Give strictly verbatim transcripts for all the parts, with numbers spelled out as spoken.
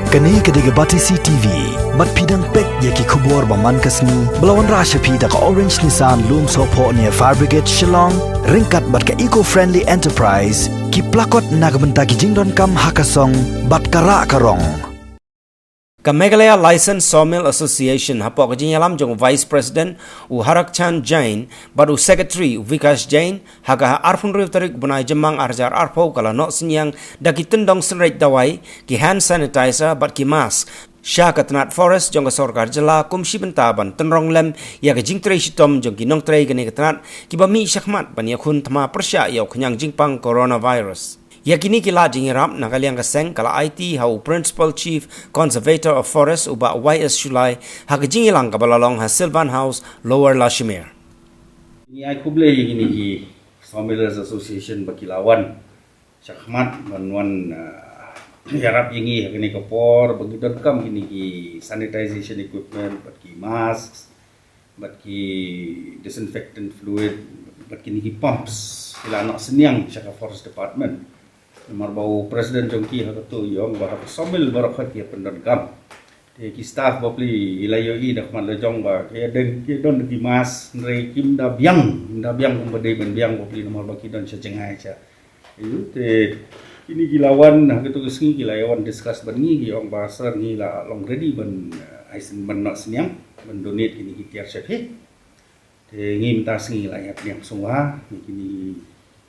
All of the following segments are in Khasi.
Kane ka dei ka Batesi T V. Bad phi dang peit ïa ki khubor ba man ka sngi ba la wanrah sha phi da ka Orange Nissan Lumsohphoh near Fire Brigade Shillong, ryngkat bad ka Eco Friendly Enterprise, ki plakot na ka bynta ki jingdonkam ha ka song bad ka rah ka rong. Ka Meghalaya Licensed Sawmill Association, hapoh ka jingïalam jong u Vice President u Harakchand Jain bad u Secretary u Vikash Jain, ha ka arphew hynriew tarik u bnai Jymmang ar hajar arphew, ka la noh synñiang da ki tyndong synreit dawai, ki hand sanitizer bad ki mask sha ka tnat Forest jong ka sorkar jylla, kum shi bynta ban tynrong lem ïa ka jingtrei shitom jong ki nongtrei kane ka tnat, kiba mih shakhmat ban ïakhun thma pyrshah ïa u khñiang jingpang coronavirus. Ïa kine ki lad jingïarap na ka liang ka seng ka la aiti ha u Principal Chief Conservator of Forest, u Bah Y S Shullai, ha ka jingïalang kaba la long ha Sylvan House, Lower Lashmer. Ngi ai khublei ïa kine ki Sawmillers Association ba ki la wan shakhmat ban wan, ah, ïarap ïa ngi ha kane ka por ba ngi donkam kine ki sanitization equipment, bad ki masks, bad ki disinfectant fluid, bad kine ki pumps, ki la noh synñiang sha ka Forest Department. Namar ba u President jong ki ha kato u ong ba ha ka sawmill baroh ki hap pyndonkam. Te ki staff bapli ki la ïohi da khmat la jong ba ki don, ki don ki mask, hynrei kim da biang, kim da biang kumba dei ban biang bapli namar ba ki don sha jngai sha. Ïa, te kine ki la wan ha kato ka sngi, ki la ïa wan discuss bad ngi, ki ong ba sir, ngi la long ready ban, eh, ai syn-, ban noh synñiang, ban donate kine ki tiar sha phi. Te ngi mynta sngi la ïa pdiang sngewbha ïa kine,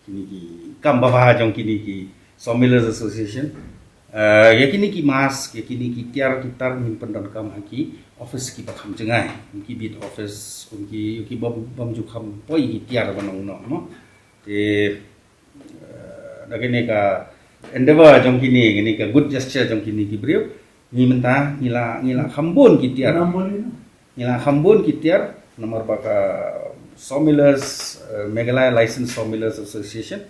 kine ki kam babha jong kine ki Sawmillers Association. Eh, ïa kine ki mask, ïa kine ki tiar ki tar ngin pyndonkam ha ki office kiba kham jngai, ha ki beat office, ha ki, ha ki bym, bym ju kham poi ki tiar ba nongno, no. Te, eh, da kane ka endeavour jong kine, kane ka good gesture jong kine ki briew, ngi mynta ngi la, ngi la kham bun ki tiar. Ngi la kham bun ki tiar, namar ba ka Sawmillers, eh, Meghalaya Licensed Sawmillers Association,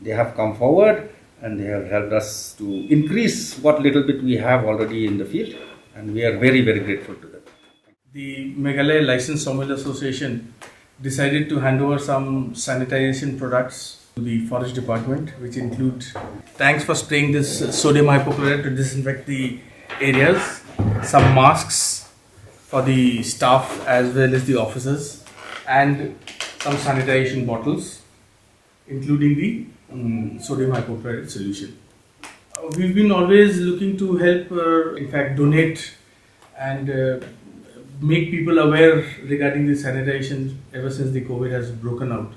they have come forward and they have helped us to increase what little bit we have already in the field, and we are very, very grateful to them. The Meghalaya Licensed Sawmill Association decided to hand over some sanitization products to the Forest Department, which include, thanks for spraying this sodium hypochlorite to disinfect the areas, some masks for the staff as well as the officers, and some sanitization bottles, including the, um, sodium hypochlorite solution. Uh, we've been always looking to help, uh, in fact, donate and, uh, make people aware regarding the sanitation ever since the COVID has broken out.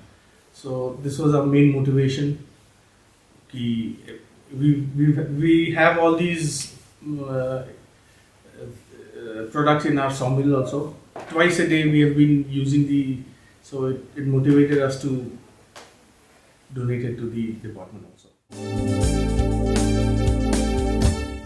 So this was our main motivation. Ki, we, we, we have all these, uh, uh, products in our sawmill also. Twice a day we have been using the, so it, it motivated us to donate it to the department also.